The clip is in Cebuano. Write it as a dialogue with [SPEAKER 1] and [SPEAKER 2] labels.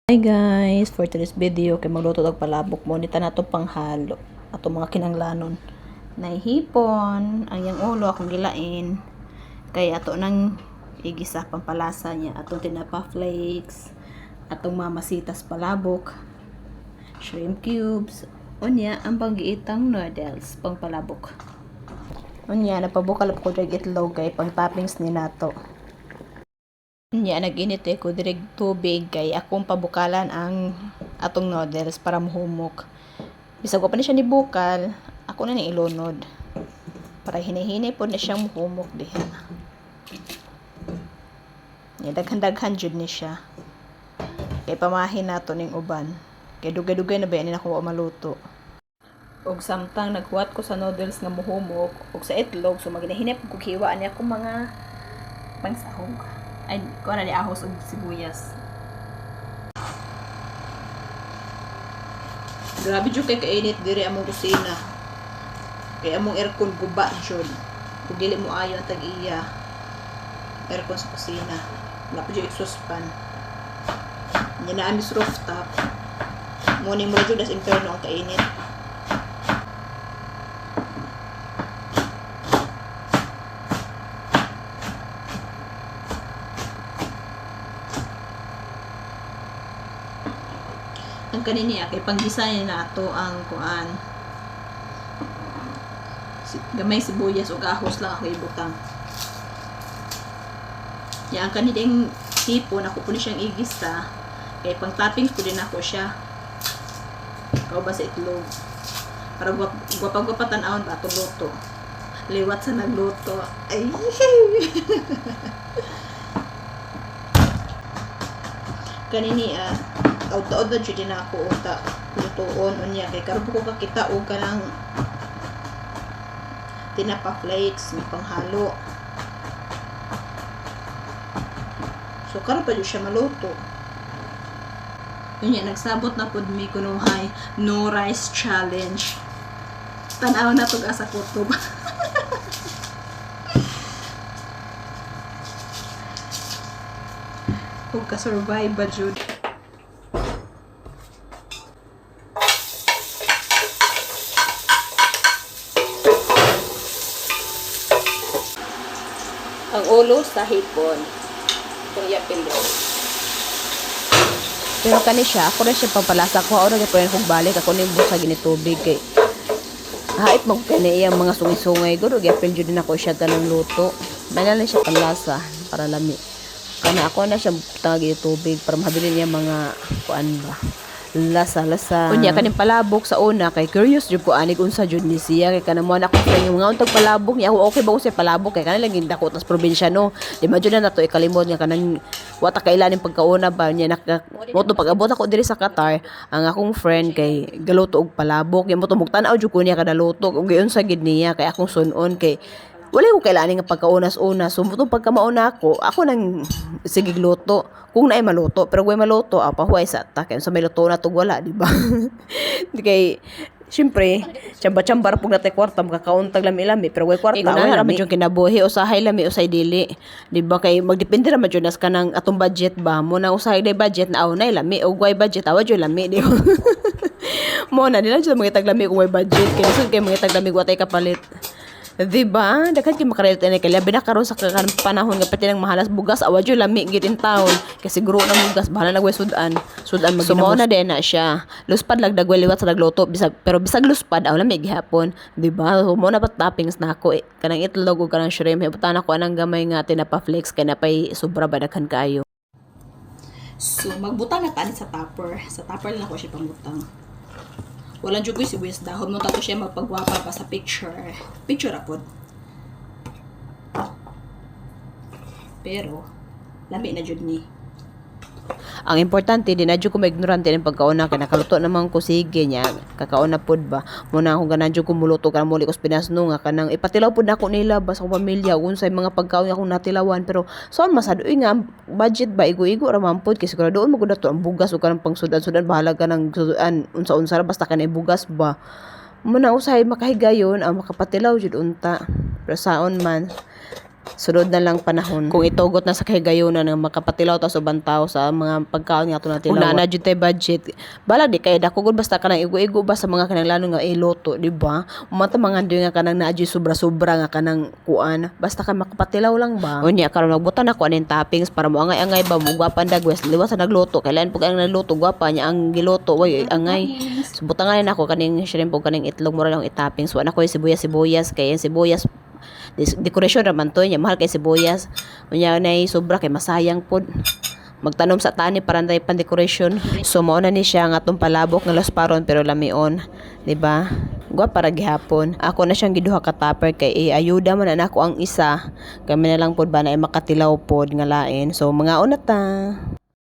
[SPEAKER 1] Hi guys, for today's video kay magluto og palabok mo nita nato panghalo ato mga kinanglanon. Nahihipon ang iyang ulo akong gilain kay ato nang igisa pampalasa niya atong tinapa flakes, atong mamasitas palabok, shrimp cubes, unya ang panggiitang noodles pangpalabok. Unya napabukal ko og itlog kay pang toppings ni nato. Unya nag-init ko direg tubig kay akong pabukalan ang atong noodles para muhumok. Bisag wa pa ni siya nibukal, ako na ning ilunod. Para hinay-hinay pod na siyang muhumok diha. Nya daghan-daghan jud ni siya. Kay pamahin nato ning uban. Kay dugay-dugay na ba ni nako wa maluto. Og samtang naghuwat ko sa noodles nga muhumok og sa itlog, so maghinay-hinay pud kog hiwa ani akong mga pangsahog. Ay, kuha na ni ahos og sibuyas. Grabe jud kay kainit diri among kusina. Kay among aircon guba jud. Ug dili mo ayo ang tag-iya. Aircon sa kusina. Wala pa jud exhaust fan. Nya naa mi sa rooftop. Mo ni mura jud as imperno ang kainit. Ang kanini kay panggisa ni nato ang kuan. Gamay sibuyas ug ahos lang ako ibutang. Ya ang kani hipon ako po ni siyang igisa kay pang toppings po din ako siya. Kauban sa itlog. Para gwapa-gwapa tan-awon ba ato luto. Liwat sa nagluto. Ay. Kanini taod-taod na jud na ako unta lutuon unya kay karon ko kakita og kanang tinapa flakes nga panghalo. So karon pa jud siya maluto. Unya nagsabot na pud mi kunuhay no rice challenge. Tan-aw na tog asa kutob. Ug ka-survive ba jud. Ang ulo sa hipon. Kung iyapil. Pero kani siya, ako na siya pampalasa ko. Ako na gyud kong balik. Ako ning busag ini tubig kay hait mo kani iyang mga sungay-sungay gud ug giapil jud din ako siya kanang luto. May na siya panlasa para lami. Kana ako na siya butang tubig para mahabilin niya mga kuan ba. Lasa-lasa. Unya kaning palabok sa una kay curious jud ko anig unsa jud ni siya kay kanang mo ako sa mga untag palabok niya ako okay ba ko sa palabok kay kanang lagi dako tas probinsya no. Di man jud na nato ikalimot nga kanang wa ta kailanin pagkauna ba niya naka mo to pag-abot ako diri sa Qatar ang akong friend kay galuto og palabok nya mo to tan-aw jud ko niya kada luto ug giunsa gid niya kay akong sun-on kay wala ko kailangan nga pagkaunas-una. So, mutong pagkamauna ako, ako nang sige luto. Kung naay maluto, pero kung maluto, pahuway sa ta. Kaya sa may luto na tug wala, di ba? Di kay, siyempre, tsamba-tsamba ra pug natay kwarta, makakauntag lami-lami, pero way kwarta, wala ra man jud kinabuhi, usahay lami, usay dili. Di ba kay magdepende ra man jud nas kanang atong budget ba mo na usahay day budget na aw nay lami ug way budget awa jud lami, di ba? Mo na nila jud mangitag lami kung way budget kay lisod kay mangitag lami wa tay kapalit. Diba? Daghan kay makarelate ani kay labi na karon sa panahon nga pati nang mahalas bugas awa jud lami gid in town kay siguro nang bugas bahala na gway sudan sudan mag so, mao na din na siya luspad lagdag liwat sa nagluto bisag pero bisag luspad aw lami gihapon, diba? So, mao na pa toppings na ako eh. Kanang itlog ug kanang shrimp hibutan ako anang gamay nga tinapa flakes kay napay sobra ba daghan kaayo. So magbutang na tani sa tupper. Sa tupper lang ako siya pambutang. Walang jud ko'y sibuyas dahon mo tato siya magpagwapa pa sa picture. Picture apod. Pero lami na jud ni. Ang importante di na jud ko maignorante ning pagkauna kay nakaluto naman ko sige nya kakauna pod ba mo na akong ganahan jud ko muluto kanang muli ko sa Pinas no nga kanang ipatilaw pod nako nila ba sa akong pamilya unsay mga pagkaon nga akong natilawan pero so masad uy nga ang budget ba igo-igo ra man pod kay siguradoon mo gud nato ang bugas ug kanang pangsudan-sudan bahala ka nang sudan unsa-unsa ra basta kanay bugas ba mo na usahay makahigayon ang makapatilaw jud unta pero saon man. Sunod na lang panahon. Kung itugot na sa kahigayunan nga makapatilaw ta sa ubang tao sa mga pagkaon nga ato natilaw. Kung naa na jud tay budget, balag di kay dako gud, basta kanang igo-igo ba sa mga kinahanglanon nga iluto, di ba? Umata mga nga kanang naa jud sobra-sobra nga kanang kuan, basta ka makapatilaw lang ba. Unya karon magbutan ako aning toppings para mo angay-angay ba, mo gwapan dagwes liwas sa nagluto kay lain pug ang nagluto, gwapa niya ang giluto way angay. So butangan nako kaning shrimp ug kaning itlog, mura lang i-toppings. Wa na ko sibuyas-sibuyas kay ang sibuyas dekorasyon ra man to niya, mahal kay sibuyas. Unya nay sobra kay masayang pod, magtanom sa tani para nay pan decoration. So mao na ni siya nga atong palabok nga lasparon, pero lamion, di ba? Gwapa ra gihapon. Ako na siyang giduha ka tupper kay eh, ayuda man na nako ang isa. Kami na lang pod ba na ay makatilaw pod nga lain. So mga una ta.